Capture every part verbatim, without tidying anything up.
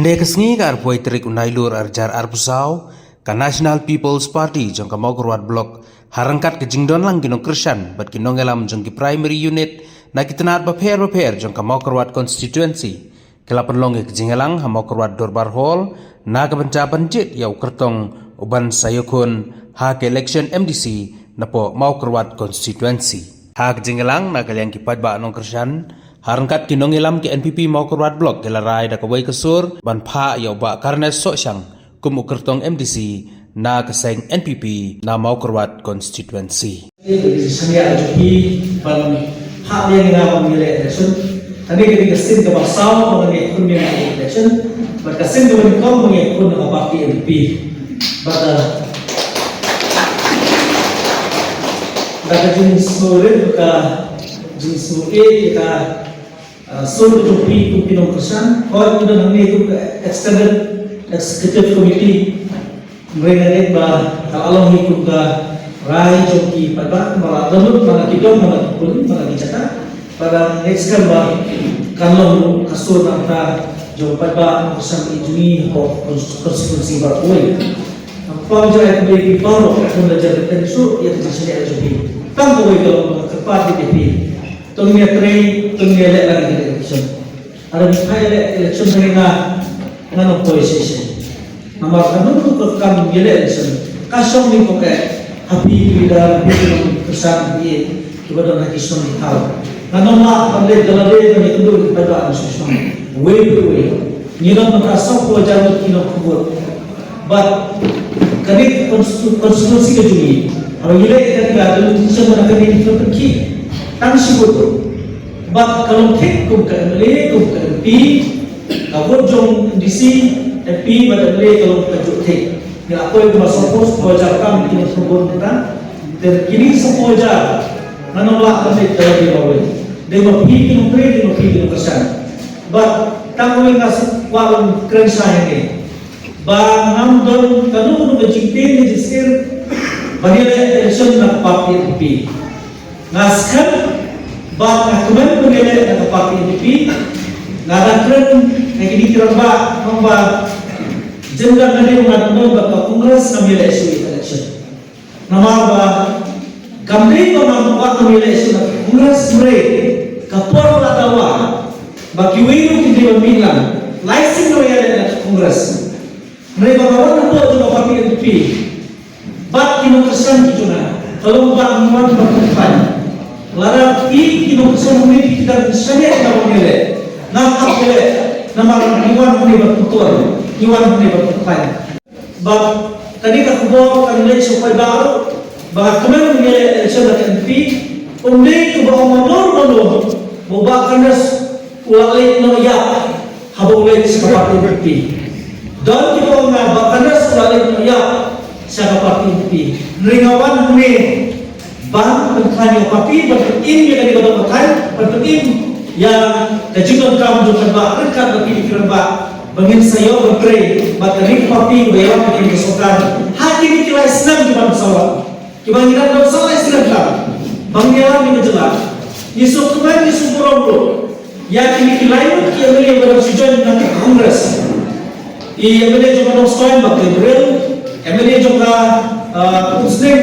Hynne ka sngi ka arphew tarik u Nailur arhajar arphew saw, ka National People's Party jong ka Mawkyrwat Block, ha ryngkat ka jingdon lang ki nongkyrshan bad ki nongïalam jong ki Primary Unit na ki tnat bapher bapher jong ka Mawkyrwat Constituency, ki la pynlong ïa ka jingïalang ha Mawkyrwat Dorbar Hall na ka bynta ban jied ïa u kyrtong uban sa ïakhun ha ka election M D C napoh Mawkyrwat Constituency. Ha ka jingïalang na ka liang ki paidbah nongkyrshan, ha ryngkat ki nongïalam ki N P P Mawkyrwat Block, ki la rai da kawei ka sur ban phah ïa u Bah Carnes Sohshang kum u kyrtong M D C na ka seng N P P na Mawkyrwat Constituency. Sngewbha ïa phi ban phah ïa nga ban ïaleh election. Kane ka dei ka sien kaba saw ba ngi ïakhun ïa ka election. Bad ka sien kaba nyngkong ba ngi ïakhun na ka party N P P. Bad, uh, da ka jingsngewrit, ka jingsngewrit ïa ka, uh, sur jong phi kum ki nongkyrshan. Hooid, ngi don hangne kum ka extended executive committee. Hynrei nga ngeit ba ka la long hi kum ka rai jong ki paidbah, ba la dohnud, ba la ki dong, ba la ki pun, ba la ki jaka, ba la ngeit skhem ba kan long ka sur na ka bynta jong paidbah nongkyrshan jong ngi hapoh konstituensi baroh kawei. Nga pynpaw jai khublei ïa phi baroh, kum la jan pynshai ïa ka jingshaniah jong phi. Tang kawei ka long ba nga kyrpad ïa phi. To ngin ïatrei, to ngin ïaleh lang ïa ka election. Lada ngim phah ïaleh election, nga, ngan ym poi shisha. Namar kano kano ka kam ïaleh election, ka shong ni ko eh, ha phi ki leader, ha phi ki nongkyrshan, ha phi kiba don ha ki shnong ki thaw. Ngan ym lah ban leit da lade ban ïakynduh ïa ki paidbah ha shnong. Wei pa wei. Ngi don mynta sawphew hajar ngut ki nongkynduh. Bad kane ka konstitu-, konstituensi ka jong ngi, haba ngi leh kane ka delimitation, kane ka pynkhih tang shi vote. Bad ka long thik kum ka M L A, kum ka M P, ka vote jong M D C, M P bad M L A ka long kajuh thik. Ngi la poi kumba sawphew, sawphew hajar tam ki nongkynduh mynta. Te kine sawphew hajar, ngan ym lah ban leit da lade bawei. Dei ma phi ki nongtrei, dei ma phi ki nongkyrshan. Bad tang kawei nga shu kwah ban kren shai hangne. Ba ngam don kano kano ka jingtieng ka jingsngewsih ban ïaleh election na ka party N P P. Nga skhem bad nga kmen ban ïaleh na ka party N P P. Nga dang kren ha kine ki rangbah, ngan ba jin dang nga dei ba nga dang don bad ka Congress, ngam ïaleh shuh ïa ka election. Namar ba kam dei ba nga kwah ban ïaleh election na ka Congress, hynrei ka por la dawa ba kiwei ruh kin dei ban mih lang. Lai sien nga ïaleh na ka Congress. Hynrei ba nga wan hapoh jong ka party N P P bad ki nongkyrshan ki jong nga, ka long ba ngi wan ban pynpaw. Lada ki, ki nongkyrshan hangne ki dang shaniah ïa ka ban ïaleh, ngam hap ïaleh, namar ngi wan hangne ban pynpaw, ngi wan hangne ban pynpaw. Bad kane ka khubor kan leit sha u paidbah ruh ba nga kmen ban ïaleh election na ka N P P. Ym dei kaba ong mano mano ba u Bah Carnes u la leit noh ïap haba u leit sha ka party N P P. Don kiba ong ba u Bah Carnes u la leit noh ïap sha ka party N P P. Hynrei nga wan hangne ban pynkhlaiñ ïa ka party, ban pynim ïa kane ka dohnud, ban pynim ïa ka jingdonkam jong ka paidbah, ryngkat bad kine ki rangbah, ba ngin sa ïoh ban trei bad kane ka party ba ïalam bad kane ka sorkar ha kine ki lai snem kiban sa wan. Kiba ngi dang don sa lai snem tam ba ngi ïalam ïa ka jylla. Ngi sngewkmen, ngi sngewburom ruh ïa kine ki lai ngut ki M L A ba dang shu join na ka Congress. I M L A jong ka Nongstoiñ, Bah Gabriel, M L A jong ka, uh, Umsning,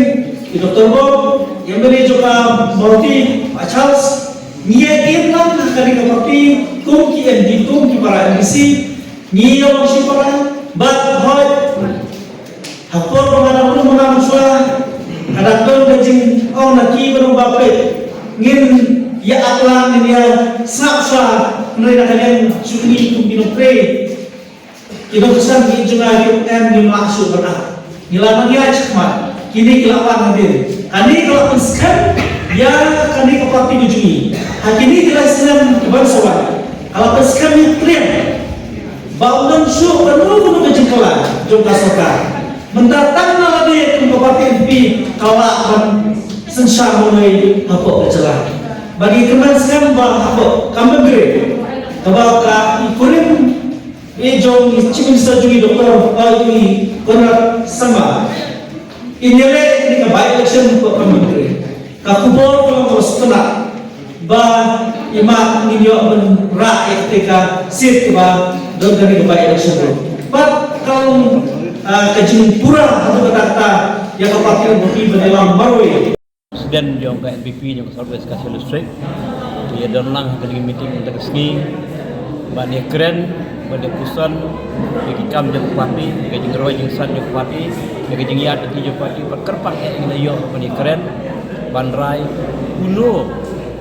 i Doktor Bob, i M L A jong ka Mawhati, Bah Charles. Ngi ïa im lang ha kane ka party kum ki M D, kum ki para M D C. Ngi ïa wan shipara bad hooid, ha por ba nga dang rung manga mynshuwa, ka dang don ka jingong na ki ba dang ba peit, ngin ïa ap lang, ngin ïa sngap shuwa. Hynrei na ka liang jong ngi kum ki nongtrei, ki nongkyrshan ki jong nga, ki em, ngim lah shuh ban ap. Ngi la nang ïa shakmat kine ki la wan hadien. Kane ka la pynskhem ïa kane ka party ka jong ngi ha kine ki lai snem kiban sa wan. Ka la pynskhem ïa triang ba ym don shuh kano kano ka jingkylla jong ka sorkar. Mynta tang na lade kum ka party N P P ka lah ban synshar marwei hapoh ka jylla. Ba ngi kyrmen skhem ba hapoh ka Myntri kaba ka i kurim i jong i Chief Minister jong i Doktor, uh, i Conrad Sangma, in ïaleh ïa kane ka by-election hapoh ka Myntri. Ka khubor ka long kaba sngewtynnat ba i Mat ngin ïoh ban rah ïa kata ka seat kaba Don kane ka by-election ruh. Bad ka long, ah, ka jingpura haduh katta katta ïa ka party ka party ban ïalam marwei. President jong ka N P P jong ka South West Khasi Hills District. Ïa don lang ha kane ka meeting mynta ka sngi ban ïa kren, ban ïa puson ïa ki kam jong ka party, ïa ka jingroi jingsan jong ka party, ïa ka jingïaid lynti jong ka party, bad kyrpang eh ngi la ïoh ban ïa kren ban rai uno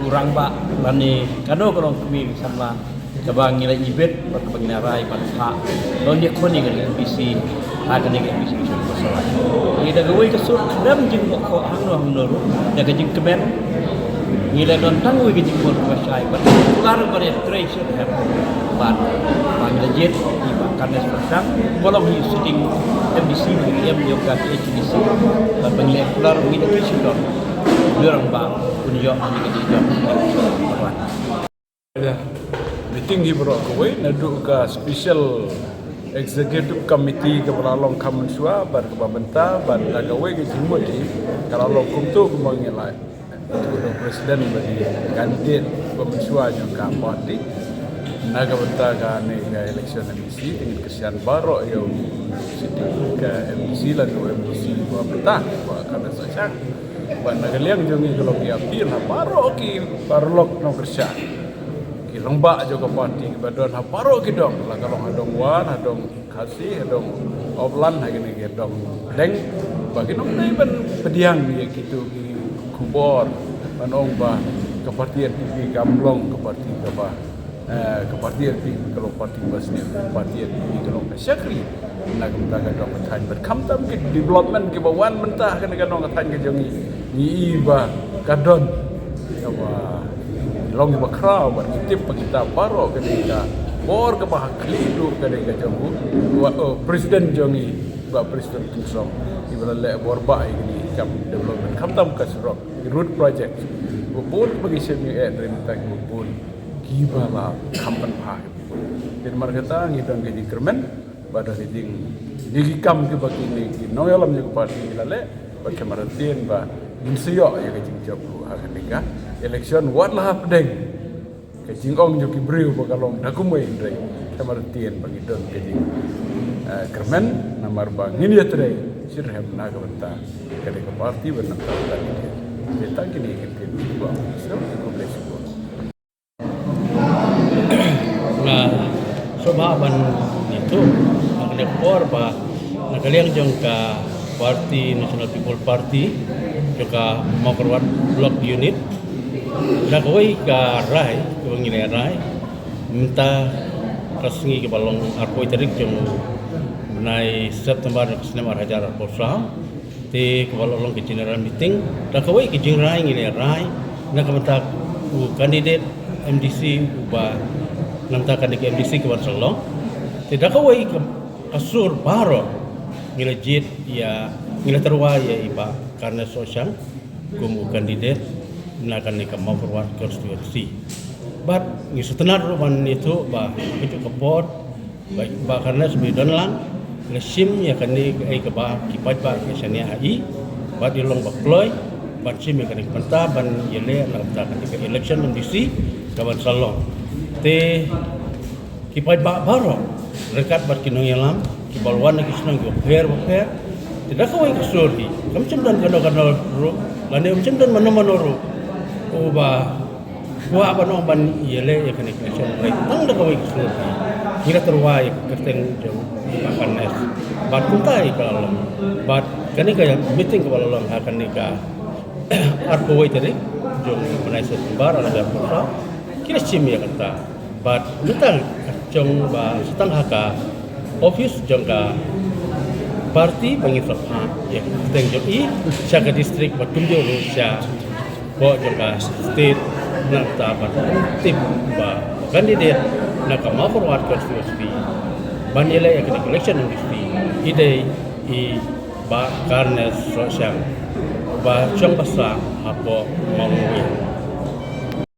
u rangbah lane kano kano ka kmie samla kaba ngi la ibit bad kaba ngi la rai ban phah. Don ïa khun ïa ka N P C, ha kane ka N P C ka sura. Ngi da kawei ka sur khlem jingkyrkhu hangno hangno ruh da ka jingkmen. Ngi la don tang wei ka jingmut kaba shai bad kular ba ïa trei sha ka hep bad ba ngi la jied ïa i Bah Carnes Roshan ba long hi sitting M D C ba ngi em ïa ka P H D C bad ba ngi la kular ba ngi da trei sha don. Lurang ba un ïoh ngi ka jingïoh. Ïa, meeting hi baroh kawei naduh ka special executive committee kaba la long kham mynshuwa bad kaba mynta bad da kawei ka jingmut hi ka la long kumto kumba ngi la ïathuh da u president ba dei candidate ba mynshuwa jong ka party na ka bynta kane ka election M D C. Te ngin kyrshan baroh ïa u sitting ka M D C lane u M D C ba mynta, Bah Carnes Roshan. Bad na ka liang jong ngi ka long ïa appeal ha baroh ki paralok nongkyrshan, ki rangbah jong ka party kiba don ha baroh ki dong, la ka long ha dong War, ha dong Khasi, ha dong Oplan, ha kine ki dong Pdeng, ba kin ym dei ban pdiang ïa kito ki khubor ban ong ba ka party N P P kam long ka party kaba, eh, ka party N P P ka long party ba sniew, ka party N P P ka long ka shakri na ka bynta ka dong ka thaiñ. Bad khamtam ki development kiba wan mynta ha kane ka dong ka thaiñ ka jong ngi, ngi i ba ka don kaba long kiba khraw bad ngi tip ba kita baroh ka dei ka bor kaba ha khlieh duh ka dei ka jong u, wa, oh, president jong ngi, Bah Prestone Tynsong, kiba la leh bor ba ïa kine ki kam development khamtam ka surok, ki road project, ba bun ba ngi shem ïa eh, dei mynta kiba bun kiba la kham pynphai. Te namar kata ngi don ka jingkyrmen bad da ka jing, kine ki kam kiba kine ki nongïalam jong ka party ki la leh, bad ka martien ba ngin sa ïoh ïa ka jingjop ruh ha kane ka election wat la hapdeng ka jingong jong ki briew ba ka long da kumwei, hynrei ka martien ba ngi don ka jing, eh, kyrmen namar ba ngin ïatrei shitrhem na ka bynta ka dei ka party ba nangta ka dei. Te tang kine ki ktien ba sngewbha khublei shibun. Nga sngewbha ban ïathuh na kane ka por ba na ka liang jong ka party, National People Party, jong ka Mawkyrwat Block Unit, da kawei ka rai kaba ngi la rai mynta ka sngi kaba long arphew tarik jong u bnai September jong ka snem ar hajar arphew saw. Te kaba la long ka general meeting, da kawei ka jingrai ngi la rai na ka bynta u candidate M D C uba, na ka bynta ka candidate M D C kaban sa long. Te da kawei ka, ka sur baroh ngi la jied ïa, ngi la tyrwa ïa i Bah Carnes Roshan kum u candidate na kane ka Mawkyrwat constituency. Bad ngi sngewtynnat ruh ban ïathuh ba ha kajuh ka por Bah, Bah Carnes ba i don lang, la shim ïa kane kaei kaba ki paidbah ki shaniah ha i, bad i long ba kloi ban shim ïa kane ka bynta ban ïaleh na ka bynta kane ka election M D C kaban sa long. Te ki paidbah baroh ryngkat bad ki nongïalam kiba la wan na ki shnong kiba pher ba pher. Te da kawei ka sur hi kam shym don kano kano ruh lane kam shym don mano mano ruh uba kwah ban ong ban ïaleh ïa kane ka election, hynrei tang da kawei ka sur hi ngi la tyrwa ïa ka kyrteng jong Bah Carnes. Bad kumta hi ka la long. Bad kane ka meeting kaba la long ha kane ka arphew wei tarik jong u bnai September ar hajar arphew saw ki la shim ïa kata. Bad mynta ka jong ba sa tang ha ka office jong ka party ba ngin sa phah ïa ka kyrteng jong i sha ka district bad kumjuh ruh sha hapoh jong ka state, na ka bynta ban pyntip ba candidate na ka Mawkyrwat constituency ban ïaleh ïa ka election district i dei i Bah Carnes Roshan ba shong basa hapoh Mawlai.